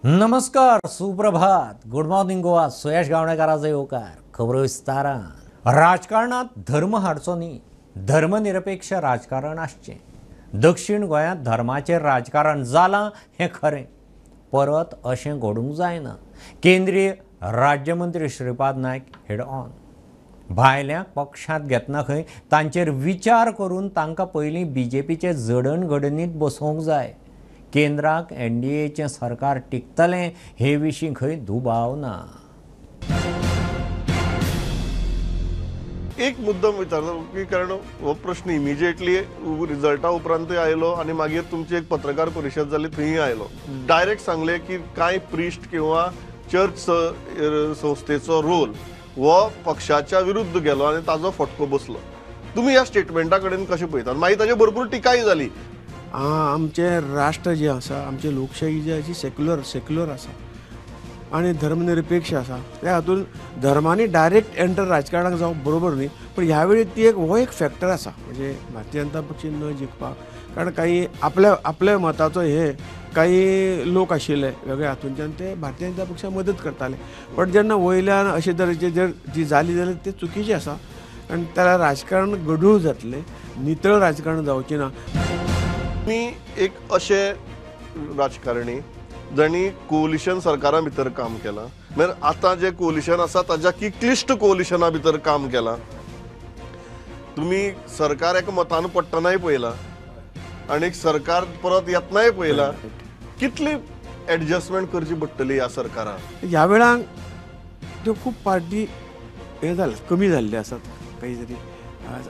नमस्कार, सुप्रभात, good morning Goa. सुयश गावणेकाराचो येवकार. खबरो विस्तारान. राजकारणांत धर्म हाडचो न्ही, धर्मनिरपेक्ष राजकारण आसचें. दक्षिण गोंयांत धर्माचेर राजकारण जालां हें खरें, परत अशें घडूंक जायना. केंद्रीय राज्यमंत्री श्रीपाद नायक हेड ऑन. भायल्यांक पक्षांत घेतना खंय तांचेर विचार करून तांकां पयलीं बीजेपीचे जडणघडणीत बसोवंक जाय. केंद्राक एनडीएचें सरकार टिकतलें हे विशीं खंय दुबाव ना. एक मुद्दम विचारता की कारण हो प्रश्न इमिजिएटली रिजल्टा उपरांतय आयलो आनी मागीर तुमची एक पत्रकार परिशद जाली थंय आयलो. डायरेक्ट सांगले की कांय प्रिस्ट किंवा चर्च संस्थेचो रोल हो पक्षाच्या विरुद्ध गेलो आनी ताजो फटको बसलो. तुमी ह्या स्टेटमेंटा कडेन कशें पळयतात? मागीर ताजेर भरपूर टिकाय जाली. आमचें राष्ट्र जें आसा, आमची लोकशाही जी आसा सेक्युलर आसा आनी धर्मनिरपेक्ष आसा. त्या हातून धर्मांनी डायरेक्ट एंटर राजकारणाक जावप बरोबर न्ही, पण ह्या वेळी ती एक हो एक फॅक्टर आसा म्हणजे भारतीय जनता पक्ष न जिखपाक. कारण काही आपल्या आपल्या मताचो हे काही लोक आशिल्ले वेगळे हातूंच्यान ते भारतीय जनता पक्षाक मदत करताले. पण जेन्ना वयल्यान अशे तरेचे जर जी जाली जाल्यार ते चुकीचें आसा, कारण त्याला राजकारण गढूळ जातलें, नितळ राजकारण जावचें ना. तुमी एक अशे राजकारणी जांणी कोलिशन सरकारा भितर काम केलां, म्हळ्यार आतां जें कोलिशन आसा ताज्या की क्लिश्ट कोलिशना भितर काम केलां. तुमी सरकार एका मतान पडटनाय पळयलां आनी सरकार परत येतनाय पळयलां. कितली एडजस्टमेंट करची पडटली ह्या सरकाराक? ह्या वेळाक त्यो खूब पार्टी हे जाले कमी जाल्ले आसात. काही तरी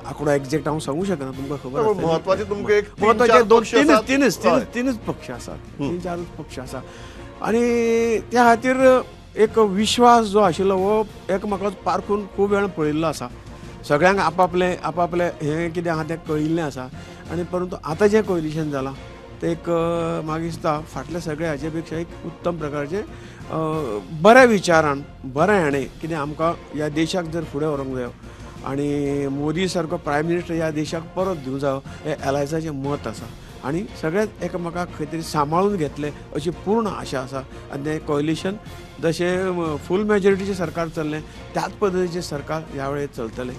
आंकडो एक्झॅक्ट हांव सांगू शकना, तुमकां खबर आसा. म्हत्वाचे तुमकां एक म्हत्वाचे दोन तीनच पक्ष आसात, तीन चारूच पक्ष आसा. आनी त्या खातीर एक विश्वास जो आशिल्लो हो एकमेकाक पारखून खूब वेळ पळयल्लो आसा. सगळ्यांक आपापलें आपापलें हें कितें आहा तें कळिल्लें आसा. आनी परंतु आतां जें कोलिशन जालां तें एक म्हाका दिसता फाटल्या सगळ्या हाचे पेक्षा एक उत्तम प्रकारचें बऱ्या विचारान बऱ्या हाणें कितें आमकां ह्या देशाक जर फुडें व्हरूंक जायो आनी मोदी सारको प्रायम मिनिस्टर ह्या देशाक परत दिवंक जायो हें एलायसाचें मत आसा. आनी सगळेच एकामेकाक खंय तरी सांबाळून घेतले अशी पूर्ण आशा आसा. आनी तें कोलिशन जशें फूल मेजॉरिटीचें सरकार चल्लें त्याच पद्दतीचें सरकार ह्या वेळेर चलतलें.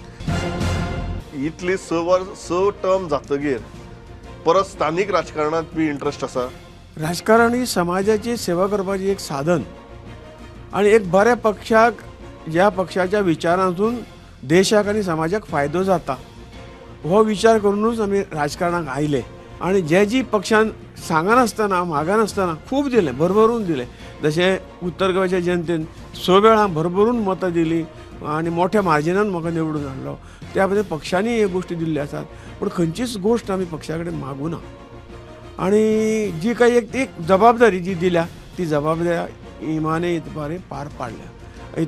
इतली 6 टर्म जातगीर परत स्थानीक राजकारणांत बी इंट्रस्ट आसा? राजकारण ही समाजाची सेवा करपाची एक साधन आनी एक बऱ्या पक्षाक ज्या पक्षाच्या विचारांतून देशाक आनी समाजाक फायदो जाता हो विचार करूनच आमी राजकारणाक आयले. आनी जे जी पक्षान सांगनासतना मागनासतना खूब दिलें, भरभरून दिलें. जशें उत्तर गोंयच्या जनतेन 6 वेळां भरभरून मतां दिलीं आनी मोठ्या मार्जिनान म्हाका निवडून हाडलो. त्या बद्दल पक्षांनी ह्यो गोश्टी दिल्ल्यो आसात, पूण खंयचीच गोश्ट आमी पक्षा कडेन मागूं ना. आनी जी काही एक जबाबदारी जी दिल्या ती जबाबदारी इमाने इतबारे पार पाडल्या.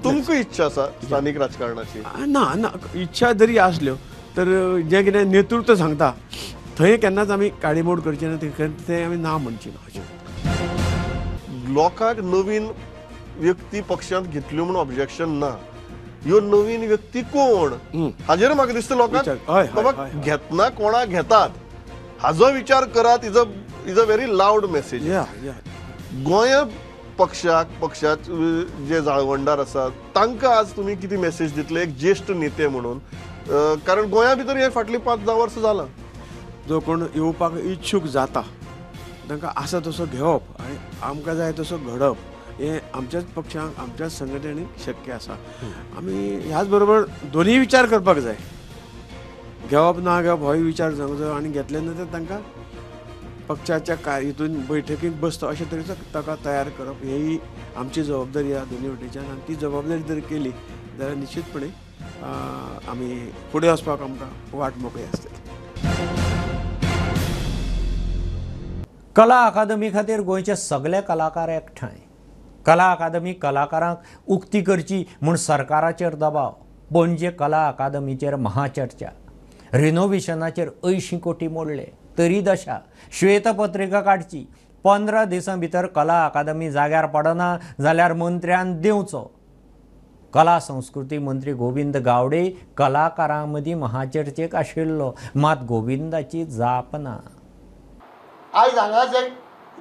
तुमकां इच्छा आसा स्थानीक राजकारणाची? ना ना, इच्छा जरी आसल्यो तर जें कितें नेतृत्व सांगता थंय केन्नाच आमी काडीमोड करची ना, थंय आमी ना म्हणची ना. अशें लोकांक नवीन व्यक्ती पक्षांत घेतल्यो म्हूण ऑब्जेक्शन ना, ह्यो नवीन व्यक्ती कोण हाजेर म्हाका दिसता लोकांक बाबा घेतना कोणाक घेतात हाजो विचार करात. Is a very loud message. गोंया पक्षाक पक्षाचे जे जाळवणदार आसात तांकां आज तुमी कितें मेसेज दितले एक ज्येश्ठ नेते म्हणून? कारण गोंया भितर हे फाटलीं 5-10 वर्सां जालां. जो कोण येवपाक इच्छूक जाता तांकां आसा तसो घेवप आनी आमकां जाय तसो घडप हें आमच्याच पक्षांक आमच्याच संघटनेक शक्य आसा. आमी ह्याच बरोबर दोनूय विचार करपाक जाय, घेवप ना घेवप होय विचार जावंक जाय आनी घेतले नंतर तांकां पक्षाच्या हितून बैठकीत बसता अशे तरेचो ताका तयार करप ही आमची जबाबदारी आसा दोनूय वटेच्यान. आनी ती जबाबदारी जर केली जाल्यार निश्चितपणे आमी फुडें वचपाक आमकां वाट मोकळी आसतली. कला अकादमी खातीर गोंयचे सगळे कलाकार एकठांय. कला अकादमी कलाकारांक उक्ती करची म्हूण सरकाराचेर दबाव. पणजे कला अकादमीचेर महाचर्चा. रिनोव्हेशनाचेर 80 कोटी मोडले तरी दशा. श्वेतपत्रिका काडची. 15 दिसां भितर कला अकादमी जाग्यार पडना जाल्यार मंत्र्यान देंवचो. कला संस्कृती मंत्री गोविंद गावडे कलाकारां मदीं महाचर्चेक आशिल्लो, मात गोविंदाची जाप ना. आयज हांगा जे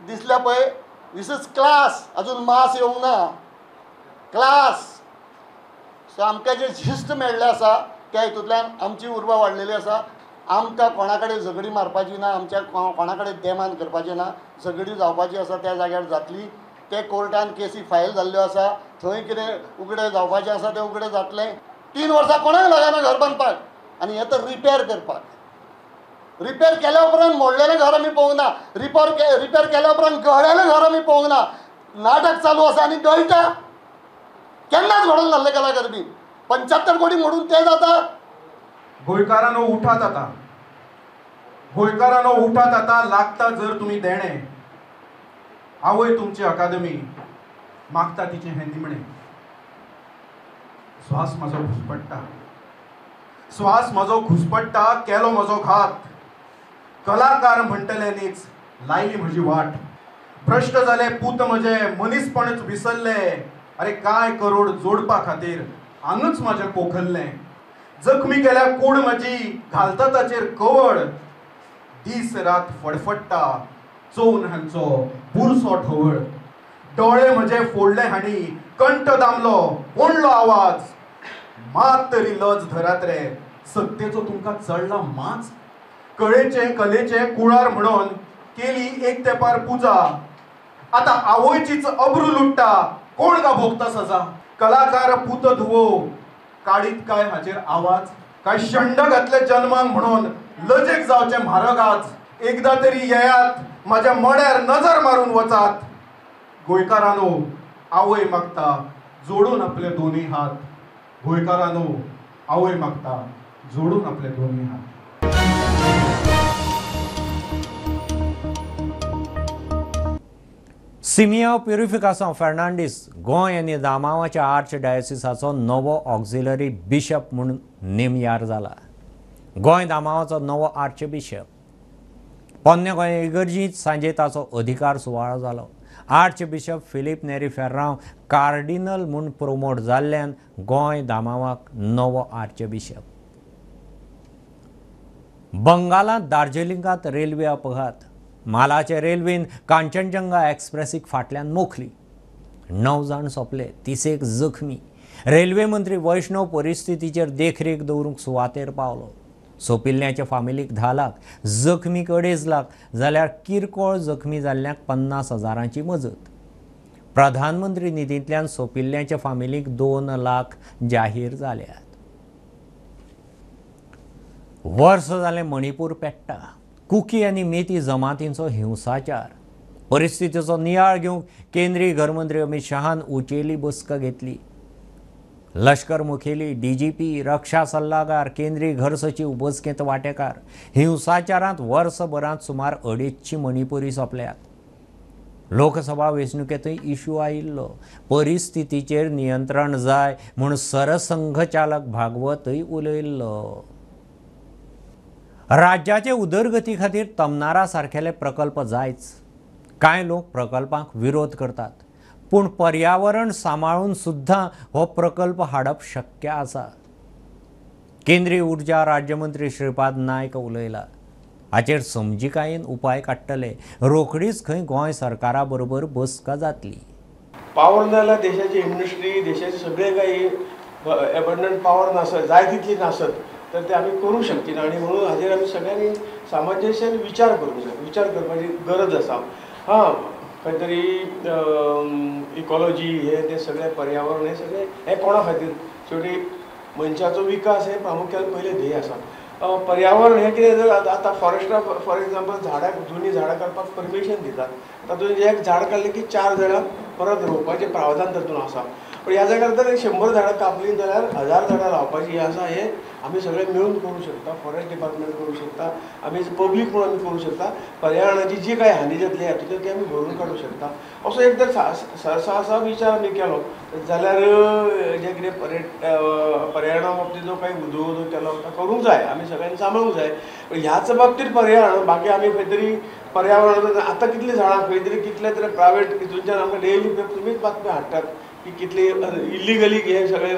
दिसल्या पळय This is class, अजून मास येवंक ना, क्लास. सो आमकां जे शिस्त मेळ्ळें आसा त्या हितूंतल्यान आमची उर्बा वाडलेली आसा. आमकां कोणा कडेन झगडी मारपाची ना, आमच्या कोणा कडेन देमान करपाचें ना. झगडी जावपाची आसा त्या जाग्यार जातली. ते कोर्टान केसी फायल जाल्ल्यो आसा, थंय कितें उगडें जावपाचें आसा तें उगडें जातलें. 3 वर्सां कोणाक लागना घर बांदपाक, आनी हें तर रिपेर करपाक. रिपेर केल्या उपरांत मोडलेलें घर आमी पळोवंक ना, रिपेर केल्या उपरांत गळ्ळेलें घर आमी पळोवंक ना. नाटक चालू आसा आनी गळटा. केन्नाच घडोवन घाल्ले कलाकार बी 75 कोटी मोडून ते जाता. गोंयकारांनो उठात आतां, गोंयकारांनो उठात आतां, लागता जर तुमी देणें. आवय तुमची अकादमी मागता तिचें हें निमणें. श्वास म्हजो घुसपडटा, श्वास म्हजो घुसपडटा, केलो म्हजो घात. कलाकार म्हणटल्यांनीच लायली म्हजी वाट. भ्रश्ट जाले पूत म्हजे, मनीसपणच विसरले. अरे काय करोड जोडपा खातीर आंगच म्हजें पोखरलें. जखमी केल्या कूड म्हजी, घालता ताचेर कवड. दीस रात फडफडटा चोवन हांचो बुरसो ढवळ. डोळे म्हजे फोडले हांणी, कंठ दामलो, ओडलो आवाज. मात तरी लज धरात रे, सत्तेचो तुमकां चडला माच. कळेचे कलेचे कुळार म्हणून केली एक तेपार पुजा. आतां आवयचीच अब्रू लुट्टा, कोण गा भोगता सजा. कलाकार पूत धुवो, काडीत काय हाचेर आवाज. काय शंड घातले जन्माक म्हणून लजेक जावचें म्हारग आज. एकदा तरी येयात म्हाज्या मड्यार नजर मारून वचात. गोंयकारांनो आवय मागता जोडून आपले दोनी हात. गोंयकारांनो आवय मागता जोडून आपले दोनी हात. सिमियांव प्युरिफिकासांव फेर्नांडीस गोंय आनी दामावाच्या आर्च डायोसिसाचो नवो ऑक्झिलरी बिशप म्हूण नेमयार जाला. गोंय दामावाचो नवो आर्च बिशप. पोन्ने गोंय इगर्जींत सांजे ताचो अधिकार सुवाळो जालो. Archbishop Filipe Neri Ferrao cardinal म्हूण प्रोमोट जाल्ल्यान गोंय दामावाक नवो आर्च बिशप. बंगालांत दार्जिलिंगांत रेल्वे अपघात. मालाचे रेल्वेन कांचनजंगा एक्सप्रेसीक फाटल्यान मोखली. 9 जाण सोंपले, 30 जखमी. रेल्वे मंत्री वैष्णव परिस्थितीचेर देखरेख दवरूंक सुवातेर पावलो. सोंपिल्ल्याच्या फामिलीक 10 लाख, जखमीक 2.5 लाख जाल्यार किरकोळ जखमी जाल्ल्यांक 50,000 मजत. प्रधानमंत्री निधींतल्यान सोंपिल्ल्याच्या फामिलीक 2 लाख जाहीर जाल्यात. वर्स जालें मणिपूर पेट्टा. कुकी आनी मेती जमातींचो हिंसाचार. परिस्थितीचो नियाळ घेवंक केंद्रीय घरमंत्री अमित शहान उचेली बसका घेतली. लश्कर मुखेली, डीजीपी, रक्षा सल्लागार, केंद्रीय घर सचीव बसकेंत वांटेकार. हिंसाचारांत वर्सभरांत सुमार 250 मणिपुरी सोंपल्यात. लोकसभा वेंचणुकेंतूय इशू आयिल्लो. परिस्थितीचेर नियंत्रण जाय म्हूण सरसंघचालक भागवतय उलयल्लो. राज्याचे उदरगती खातीर तमनारा सारकेले प्रकल्प जायच. कांय लोक प्रकल्पांक विरोध करतात, पूण पर्यावरण सांबाळून सुद्दां हो प्रकल्प हाडप शक्य आसा. केंद्रीय ऊर्जा राज्यमंत्री श्रीपाद नायक उलयला. हाचेर समजिकायेन उपाय काडटले. रोखडीच खंय गोंय सरकारा बरोबर बसका जातली. पावर ना जाल्यार देशाची इंडस्ट्री, देशाचे सगळे काही एबंडंट पावर नासत, जाय तितली नासत तर ते आमी करूंक शकची ना. आनी म्हणून हाजेर आमी सगळ्यांनी सामंजस्यान विचार करूंक जाय, विचार करपाची गरज आसा. हां, खंय तरी इकॉलॉजी हे ते सगळें पर्यावरण हे सगळें हें कोणा खातीर, शेवटी मनशाचो विकास हें प्रामुख्यान पयलें ध्येय आसा. पर्यावरण हें कितें जर आतां फॉरेस्टा फॉर एग्जाम्पल झाडां, जुनी झाडां काडपाक परमिशन दितात, तातूंत एक झाड काडलें की 4 झाडां परत रोवपाचें प्रावधान तातूंत आसा. पूण ह्या जाग्यार जर 100 झाडां कापलीं जाल्यार 1000 झाडां लावपाचीं हें आसा, हें आमी सगळें मेळून करूंक शकता. फॉरेस्ट डिपार्टमेंट करूंक शकता, आमी एज पब्लीक म्हणून आमी करूंक शकता. पर्यावरणाची जी कांय हानी जातली हातूंतल्यान ती आमी भरून काडूंक शकता. असो एक जर सहसा विचार आमी केलो जाल्यार जें कितें पर्यावरणा बाबतींत जो कांय उदो केलो तो करूंक जाय, आमी सगळ्यांनी सांबाळूंक जाय. ह्याच बाबतींत पर्यावरण, बाकी आमी खंय तरी पर्यावरण आतां कितलीं झाडां खंय तरी कितले तरी प्रायवेट हितूनच्यान आमकां डेली तुमीच बातम्यो हाडटात की कितली इल्लिगली हे सगळे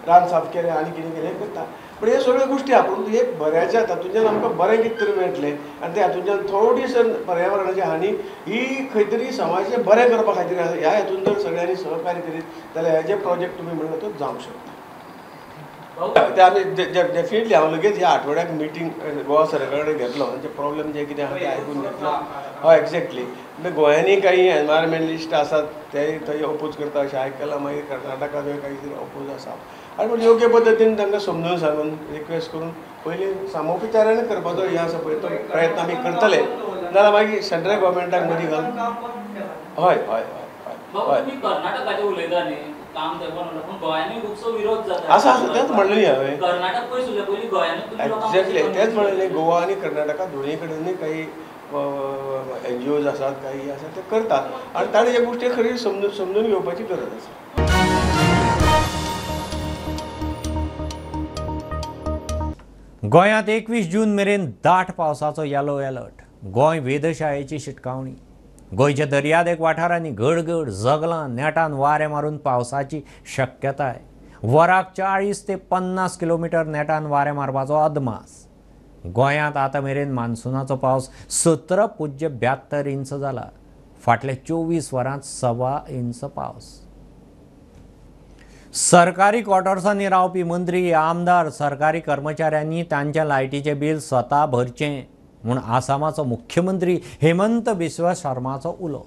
रान साफ केलें आनी कितें कितें करता. पूण हे सगळ्यो गोश्टी आहा, पूण एक बऱ्याच्या तातूंतल्यान आमकां बरें कितें तरी मेळटलें आनी ते हातूंतल्यान थोडीसर पर्यावरणाची हानी ही खंय तरी समाजाचें बरें करपा खातीर आसा. ह्या हेतून जर सगळ्यांनी सहकार्य करीत जाल्यार हे जे प्रोजेक्ट तुमी म्हणला तो जावंक शकता. ते आमी डेफिनेटली हांव लगेच ह्या आठवड्याक मिटींग गोवा सरकारा कडेन घेतलो, तांचे प्रॉब्लेम जे कितें आहा ते आयकून घेतलो. हय एक्झॅक्टली, म्हणजे गोंयांनी काही एनवायरमेंटलिस्ट आसात ते थंय ओपोज करता अशें आयकलां, मागीर कर्नाटकांतूय काही तरी ओपोज आसा आनी पूण योग्य पद्दतीन तांकां समजून सांगून रिक्वेस्ट करून पयलीं सामोपचारान करपाचो हें आसा पळय तो प्रयत्न आमी करतले, नाजाल्यार मागीर सेंट्रल गव्हर्मेंटाक मदीं घालून. हय हय हय कर्नाटकाचें उलयता न्ही काम गोंयांनी खुबसो विरोध जाता आसा आसा, तेंच म्हणलें न्ही हांवें, कर्नाटक पयस उरलें पयलीं गोंयांनी. एक्झॅक्टली तेंच म्हणलें न्ही, गोवा आनी कर्नाटका दोनूय कडेनूय काही एन जी ओज आसात, काही आसात ते करतात आनी ताणें ह्या गोश्टी खरी समजून घेवपाची गरज आसा. गोंयांत 21 जून मेरेन दाट पावसाचो येलो अलर्ट. गोंय वेधशाळेची शिटकावणी. गोंयच्या दर्यादेग वाठारांनी गडगड जगलां नेटान वारें मारून पावसाची शक्यताय. वराक 40 ते 50 किलोमिटर नेटान वारें मारपाचो अदमास. गोंयांत आतां मेरेन मान्सुनाचो पावस 17.72 इंच जाला. फाटल्या 24 वरांत 1.25 इंच पावस. सरकारी क्वॉर्टर्सांनी रावपी मंत्री, आमदार, सरकारी कर्मचाऱ्यांनी तांच्या लायटीचें बील स्वता भरचें म्हूण आसामाचो मुख्यमंत्री हेमंत बिस्वा शर्माचो उलो.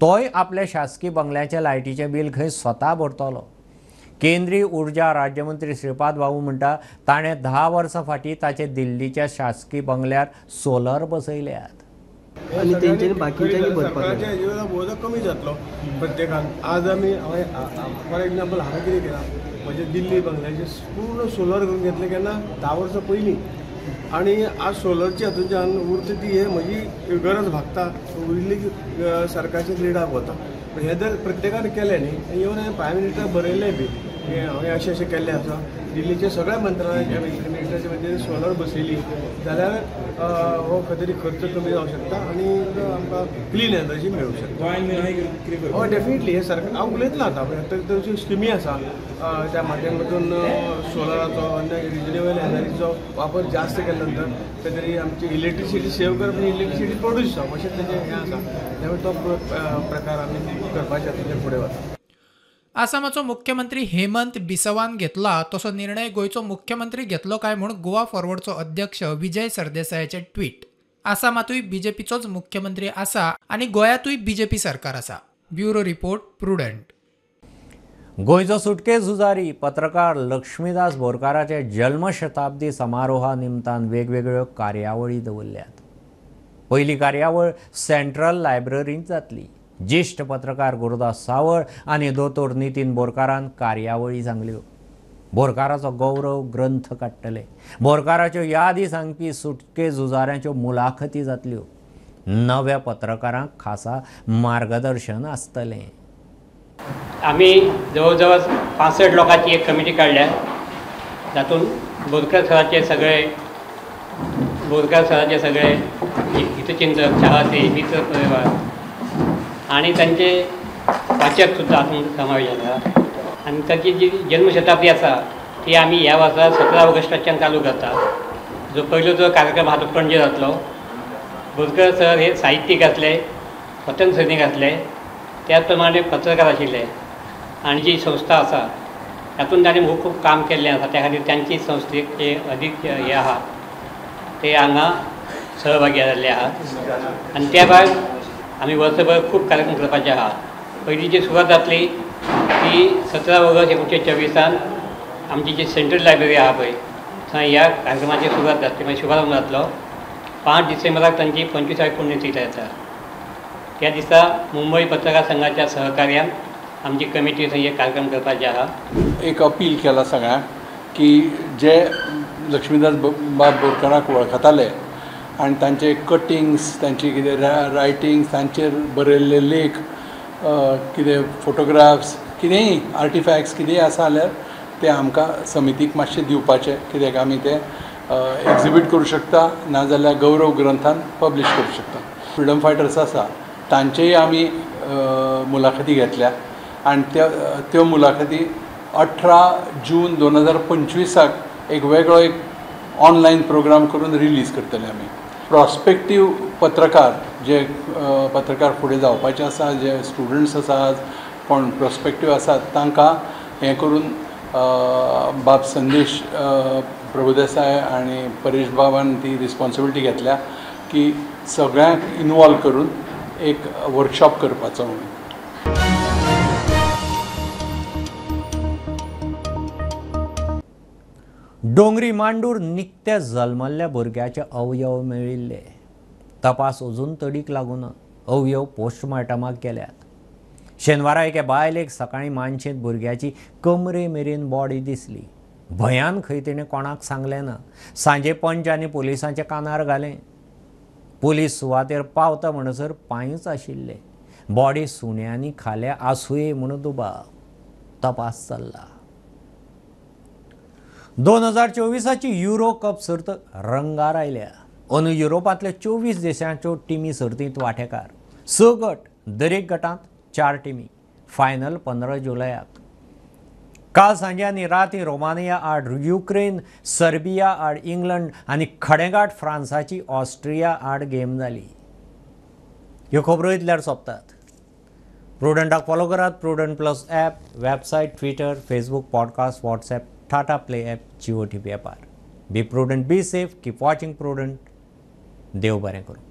तोय आपल्या शासकी बंगल्याचें लायटीचें बील खंय स्वता भरतलो. केंद्रीय ऊर्जा राज्यमंत्री श्रीपाद बाबू म्हणटा ताणें 10 वर्सां फाटीं ताचे दिल्लीच्या शासकी बंगल्यार सोलर बसयल्यात. आनी तेंच्यांनी बाकीच्यांनी भरपाक जाय. कमी जातलो प्रत्येकान. आज आमी फॉर एग्जाम्पल हांवें कितें केलां, म्हजे दिल्ली बंगल्याचें पूर्ण सोलर करून घेतलें केन्ना 10 वर्सां पयलीं, आनी आज सोलरची हातूंतल्यान उरता ती हे म्हजी गरज भागता, उरिल्ली सरकारच्या ग्रिडाक वता. पूण हें जर प्रत्येकान केलें न्ही, येवन हांवें प्रायम मिनिस्टर बरयलें बी की हांवें अशें अशें केल्लें आसा, दिल्लीच्या सगळ्या मंत्रालयाच्या मिनिस्टराच्या म्हणजे सोलर बसयली जाल्यार हो खंय तरी खर्च कमी जावंक शकता आनी आमकां क्लीन एनर्जी मेळूंक शकता. हय डेफिनेटली हें सरकार हांव उलयतलो आतां, तरेतरेच्यो स्किमी आसा त्या माध्यमातून सोलराचो अन्य रिन्युएबल एनर्जीचो वापर जास्त केल्या नंतर खंय तरी आमची इलेक्ट्रिसिटी सेव करप आनी इलेक्ट्रिसिटी प्रोड्यूस जावप अशें तेजें हें आसा, त्यामुळे तो प्रकार आमी करपाचे तेजेर फुडें वता. आसामाचो मुख्यमंत्री हेमंत बिसवान घेतला तसो निर्णय गोंयचो मुख्यमंत्री घेतलो काय म्हूण गोवा फॉरवर्डचो अध्यक्ष विजय सरदेसायाचे ट्वीट. आसामातूय बीजेपीचोच मुख्यमंत्री आसा आनी गोंयांतूय बीजेपी सरकार आसा. Bureau report, Prudent. गोंयचो सुटके झुजारी पत्रकार लक्ष्मीदास बोरकाराचे जल्मशताब्दी समारोहा निमतान वेगवेगळ्यो कार्यावळी दवरल्यात. पयली कार्यावळ सेंट्रल लायब्ररींत जातली. ज्येष्ठ पत्रकार गुरुदास सावळ आनी दोतोर नितीन बोरकारान कार्यावळी सांगल्यो. बोरकाराचो गौरव ग्रंथ काडटले. बोरकाराच्यो यादी सांगपी सुटके झुजाऱ्यांच्यो मुलाखती जातल्यो. नव्या पत्रकारांक खासा मार्गदर्शन आसतलें. आमी जवळ जवळ 65 लोकांची एक कमिटी काडल्या, तातूंत बोरकर सराचे सगळे हितचिंतक, चाहते, मित्र परिवार आनी तांचे वाचक सुद्दां हातूंत समावेश आसा. आनी ताची जी जल्मशताब्दी आसा ती आमी ह्या वर्सा 17 ऑगस्टाच्यान चालू करता. जो पयलो जो कार्यक्रम आहा तो पणजे जातलो. बोरकर सर हे साहित्यीक आसले, स्वतंत्र सैनीक आसले, त्याच प्रमाणे पत्रकार आशिल्ले आनी जी संस्था आसा तातूंत ताणें खूब खूब काम केल्लें आसा. त्या खातीर तांची संस्थेक जे अदीक हे आहा ते हांगा सहभागी जाल्ले आहात. आनी त्या भायर आमी वर्सभर खूब कार्यक्रम करपाचे आहा. पयली जी सुरवात जातली ती 17 ऑगस्ट 1924 आमची जी सेंट्रल लायब्ररी आहा पळय थंय ह्या कार्यक्रमाची सुरवात जातली, मागीर शुभारंभ जातलो. 5 डिसेंबराक तांची 25वी पुण्यतिथी जाता. त्या दिसा मुंबय पत्रकार संघाच्या सहकार्यान आमची कमिटी थंय एक कार्यक्रम करपाचे आहा. एक अपील केला सगळ्यांक की जे लक्ष्मीदास बाब बोरकाराक वळखताले आनी तांचे कटिंग्स, तांचे कितें रायटिंग्स, तांचेर बरयल्ले लेख, कितें फोटोग्राफ्स, कितेंय आर्टिफॅक्ट्स कितेंय आसा जाल्यार ते आमकां समितीक मातशें दिवपाचें, कित्याक आमी ते एक्झिबीट करूं शकता, नाजाल्यार गौरव ग्रंथान पब्लिश करूं शकता. फ्रिडम फायटर्स आसा तांचेय आमी मुलाखती घेतल्या आनी त्यो मुलाखती 18 जून 2025 एक वेगळो एक ऑनलायन प्रोग्राम करून रिलीज करतले आमी. प्रॉस्पेक्टीव पत्रकार जे पत्रकार फुडें जावपाचे आसा, जे स्टुडंट्स आसा, कोण प्रॉस्पेक्टीव आसात तांकां हें करून बाब संदेश प्रभुदेसाय आनी परेश बाबान ती रिस्पॉन्सिबिलिटी घेतल्या की सगळ्यांक इनवॉल्व करून एक वर्कशॉप करपाचो म्हणून. डोंगरी मांडूर निकत्या जल्मल्ल्या भुरग्याचे अवयव मेळिल्ले. तपास अजून तडीक लागूना. अवयव पोस्टमार्टमाक गेल्यात. शेनवारा एके बायलेक सकाळीं मानशेंत भुरग्याची कमरे मेरेन बॉडी दिसली. भंयान खंय तिणें कोणाक सांगलें ना. सांजे पंच आनी पोलिसांच्या कानार घालें. पोलीस सुवातेर पावता म्हणसर पांयच आशिल्ले. बॉडी सुण्यांनी खाल्या आसुये म्हूण दुबाव. तपास चल्ला. 2024 युरो कप सर्त रंगार आयल्या. अंदू युरोपांतल्या 24 देशांच्यो टिमी सर्तींत वांटेकार. 6 गट, दरेक गटांत 4 टिमी. फायनल 15 जुलयाक. काल सांजे आनी राती रोमानिया आड युक्रेन, सर्बिया आड इंग्लंड आनी खडेगांठ फ्रांसाची ऑस्ट्रिया आड गेम जाली. ह्यो खबरो इतल्यार सोंपतात. प्रुडंटाक फॉलो करात. Prudent plus app, website, Twitter, Facebook, podcast, WhatsApp, Tata Play app, Jio TV ॲपार. Be prudent, be safe, keep watching Prudent. देव बरें करूं.